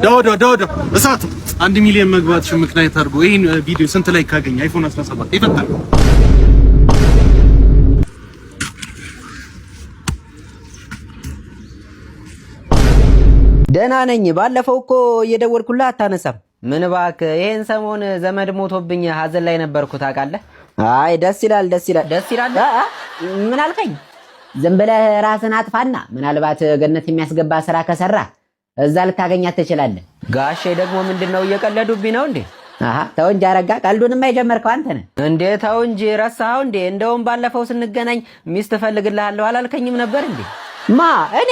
ዳውዳ ዳውዳ እሳቱ 1 ሚሊዮን መግባትሽ ምክንያት አድርጎ ይሄን ቪዲዮ ስንት like ካገኘ iPhone 17 ይፈታል። ደህና ነኝ። ባለፈው እኮ እየደወልኩልህ አታነሳም። ምን እባክህ፣ ይሄን ሰሞን ዘመድ ሞቶብኝ ሀዘን ላይ ነበርኩ ታውቃለህ። አይ ደስ ይላል፣ ደስ ይላል፣ ደስ ይላል። ምን አልከኝ? ዝም ብለህ ራስን አጥፋና ምናልባት ገነት የሚያስገባ ስራ ከሰራ እዛ ልታገኛት ትችላለህ። ጋሼ ደግሞ ምንድን ነው፣ እየቀለዱብኝ ነው እንዴ? አሃ ተው እንጂ አረጋ፣ ቀልዱንማ የጀመርከው አንተ ነህ እንዴ? ተው እንጂ፣ ረሳኸው እንዴ? እንደውም ባለፈው ስንገናኝ ሚስት እፈልግልሃለሁ አላልከኝም ነበር እንዴ? ማ እኔ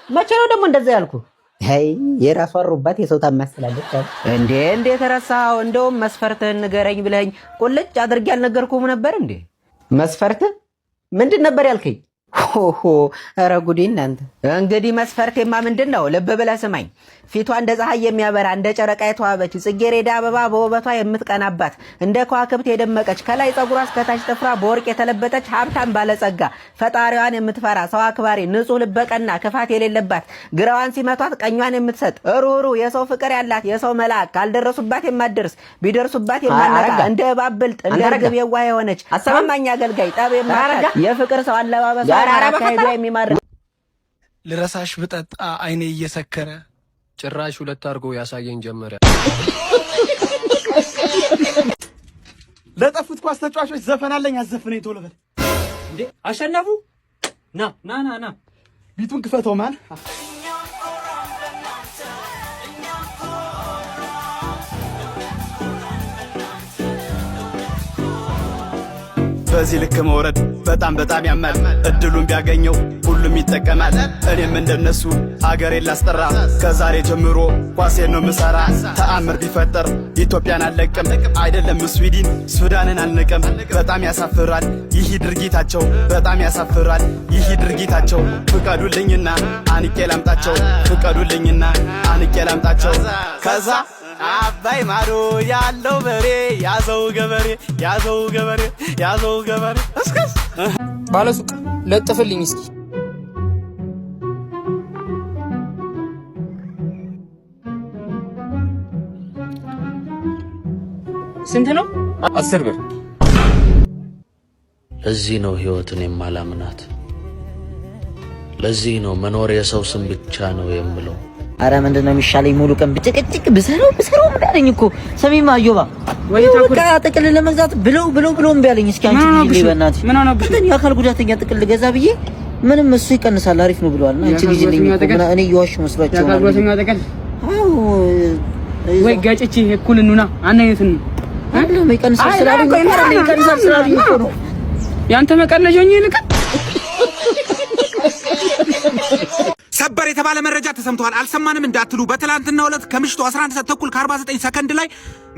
መቼ ነው ደግሞ እንደዛ ያልኩ? አይ የራሷ አሮባት የሰው ታማስላለች እንዴ? እንዴት ረሳኸው? እንደውም መስፈርትህን ንገረኝ ብለኸኝ ቁልጭ አድርጌ አልነገርኩህም ነበር እንዴ? መስፈርት ምንድን ነበር ያልከኝ? ሆሆ ኧረ ጉዴ እናንተ። እንግዲህ መስፈርቴማ ምንድን ነው? ልብ ብለህ ስማኝ። ፊቷ እንደ ፀሐይ የሚያበራ፣ እንደ ጨረቃ የተዋበች፣ ጽጌረዳ አበባ በውበቷ የምትቀናባት፣ እንደ ከዋክብት የደመቀች፣ ከላይ ፀጉሯ እስከታች ጥፍሯ በወርቅ የተለበጠች፣ ሀብታም ባለጸጋ፣ ፈጣሪዋን የምትፈራ፣ ሰው አክባሪ፣ ንጹህ ልበቀና፣ ክፋት የሌለባት፣ ግራዋን ሲመቷት ቀኟን የምትሰጥ፣ ሩህሩህ፣ የሰው ፍቅር ያላት፣ የሰው መልአክ፣ ካልደረሱባት የማትደርስ፣ ቢደርሱባት የማትነካ፣ እንደ እባብ ብልጥ፣ እንደ ርግብ የዋህ የሆነች፣ ታማኝ አገልጋይ፣ ጠብ የማታውቅ፣ የፍቅር ሰው፣ አለባበሷ አካሄዷ የሚማርክ። ልረሳሽ ብጠጣ አይኔ እየሰከረ ጭራሽ ሁለት አድርጎ ያሳየኝ ጀመረ። ለጠፉት ኳስ ተጫዋቾች ዘፈን አለኝ፣ አዘፍነኝ ቶሎ በል። እንዴ አሸነፉ? ና ና ና ና። Beat ኡን ክፈተው man። በዚህ ልክ መውረድ በጣም በጣም ያማል። እድሉን ቢያገኘው ሁሉም ይጠቀማል። እኔም እንደነሱ አገሬን ላስጠራ ከዛሬ ጀምሮ ኳሴን ነው ምሰራ። ተአምር ቢፈጠር ኢትዮጵያን አልለቅም፣ አይደለም ስዊድን ሱዳንን አልንቅም። በጣም ያሳፍራል ይህ ድርጊታቸው፣ በጣም ያሳፍራል ይህ ድርጊታቸው። ፍቀዱልኝና አንቄ ላምጣቸው፣ ፍቀዱልኝና አንቄ ላምጣቸው። ከዛ አባይ ማዶ ያለው በሬ ያዘው ገበሬ፣ ያዘው ገበሬ፣ ያዘው ገበሬ እስከስ ባለሱቅ ለጥፍልኝ እስኪ። ስንት ነው? 10 ብር። ለዚህ ነው ሕይወትን የማላምናት። ለዚህ ነው መኖር የሰው ስም ብቻ ነው የምለው። አረ ምንድን ነው የሚሻለኝ? ሙሉ ቀን ብጭቅጭቅ ብሰራው ብሰራው እምቢ አለኝ እኮ። ሰሚማ አዮባ በቃ ጥቅል ለመግዛት ብለው ብለው ብለው እምቢ አለኝ። እስኪ አንቺ ግዢልኝ በእናትሽ። እንትን የአካል ጉዳተኛ ጥቅል ልገዛ ብዬ ምንም እሱ ይቀንሳል አሪፍ ነው ብለዋል። እና አንቺ ግዢልኝ እኮ እኔ እየዋሽ መስሏቸው ነው። አዎ። ወይ ገጭቼ እኩል እንሁና፣ አንድ አይነት ነው። አይደለም፣ ይቀንሳል ስላሉኝ እኮ አይደለም፣ ይቀንሳል ስላሉኝ እኮ ነው። ያንተ መቀለጃ ይልቃል። ሰበር የተባለ መረጃ ተሰምተዋል። አልሰማንም እንዳትሉ፣ በትላንትናው ዕለት ከምሽቱ 11 ሰዓት ተኩል ከ49 ሰከንድ ላይ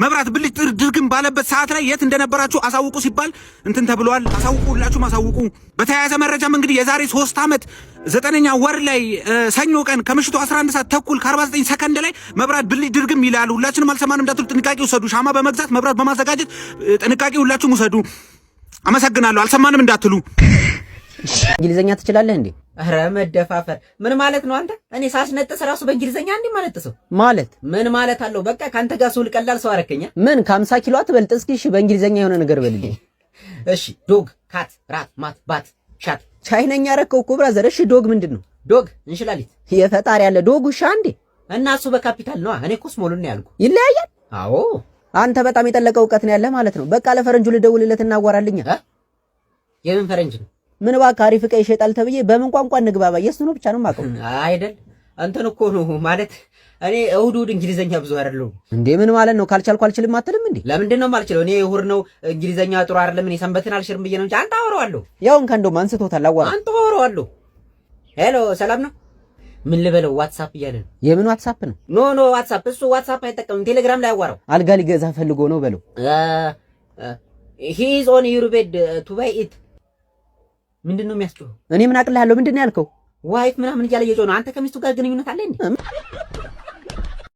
መብራት ብልጭ ድርግም ባለበት ሰዓት ላይ የት እንደነበራችሁ አሳውቁ ሲባል እንትን ተብሏል። አሳውቁ፣ ሁላችሁም አሳውቁ። በተያያዘ መረጃም እንግዲህ የዛሬ 3 ዓመት ዘጠነኛ ወር ላይ ሰኞ ቀን ከምሽቱ 11 ሰዓት ተኩል ከ49 ሰከንድ ላይ መብራት ብልጭ ድርግም ይላል። ሁላችንም አልሰማንም እንዳትሉ፣ ጥንቃቄ ውሰዱ። ሻማ በመግዛት፣ መብራት በማዘጋጀት ጥንቃቄ ሁላችሁም ውሰዱ። አመሰግናለሁ። አልሰማንም እንዳትሉ። እንግሊዘኛ ትችላለህ እንዴ? ኧረ መደፋፈር ምን ማለት ነው አንተ? እኔ ሳስነጥስ ራሱ በእንግሊዘኛ እንዴ ማነጥሰው ማለት ምን ማለት አለው? በቃ ካንተ ጋር ስውል ቀላል ሰው አረከኛ። ምን ከ50 ኪሎ አትበልጥ። እስኪ እሺ በእንግሊዘኛ የሆነ ነገር በልልኝ። እሺ dog፣ cat፣ rat፣ mat፣ bat፣ shat። ቻይነኛ አረከው እኮ brother። እሺ dog ምንድን ነው? Dog እንሽላሊት። የፈጣሪ ያለ፣ dog ውሻ እንዴ? እና እሱ በካፒታል ነዋ። እኔ እኮ small ኡን ነው ያልኩ። ይለያያል። አዎ፣ አንተ በጣም የጠለቀ እውቀት ነው ያለህ ማለት ነው። በቃ ለፈረንጁ ልደውልለት እናዋራልኛ። የምን ፈረንጅ ነው? ምን እባክህ፣ አሪፍ ዕቃ ይሸጣል ተብዬ በምን ቋንቋ እንግባባ? የእሱ ነው ብቻ ነው የማውቀው። አይደል፣ እንትን እኮ ነው፣ ማለት እኔ እሑድ እሑድ እንግሊዘኛ ብዙ አይደለሁም። እንዴ ምን ማለት ነው? ካልቻልኩ አልችልም አትልም እንዴ? ለምንድን ነው የማልችለው? እኔ እሑድ ነው እንግሊዘኛ ጥሩ አይደለም። እኔ ሰንበትን አልሽርም ብዬ ነው እንጂ አንተ አወራዋለሁ። ያው እንካ፣ እንደውም አንስቶታል። አዋራ አንተ፣ አወራዋለሁ። Hello ሰላም ነው? ምን ልበለው? WhatsApp እያለ ነው። የምን WhatsApp ነው? No no WhatsApp፣ እሱ WhatsApp አይጠቀምም። ቴሌግራም ላይ አዋራው። አልጋ ሊገዛ ፈልጎ ነው በለው። He is on your bed to buy it። ምንድን ነው የሚያስጮኸው? እኔ ምን አቅልሃለሁ? ምንድን ነው ያልከው? Wife ምናምን እያለ እየጮህ ነው። አንተ ከሚስቱ ጋር ግንኙነት አለ እንዴ?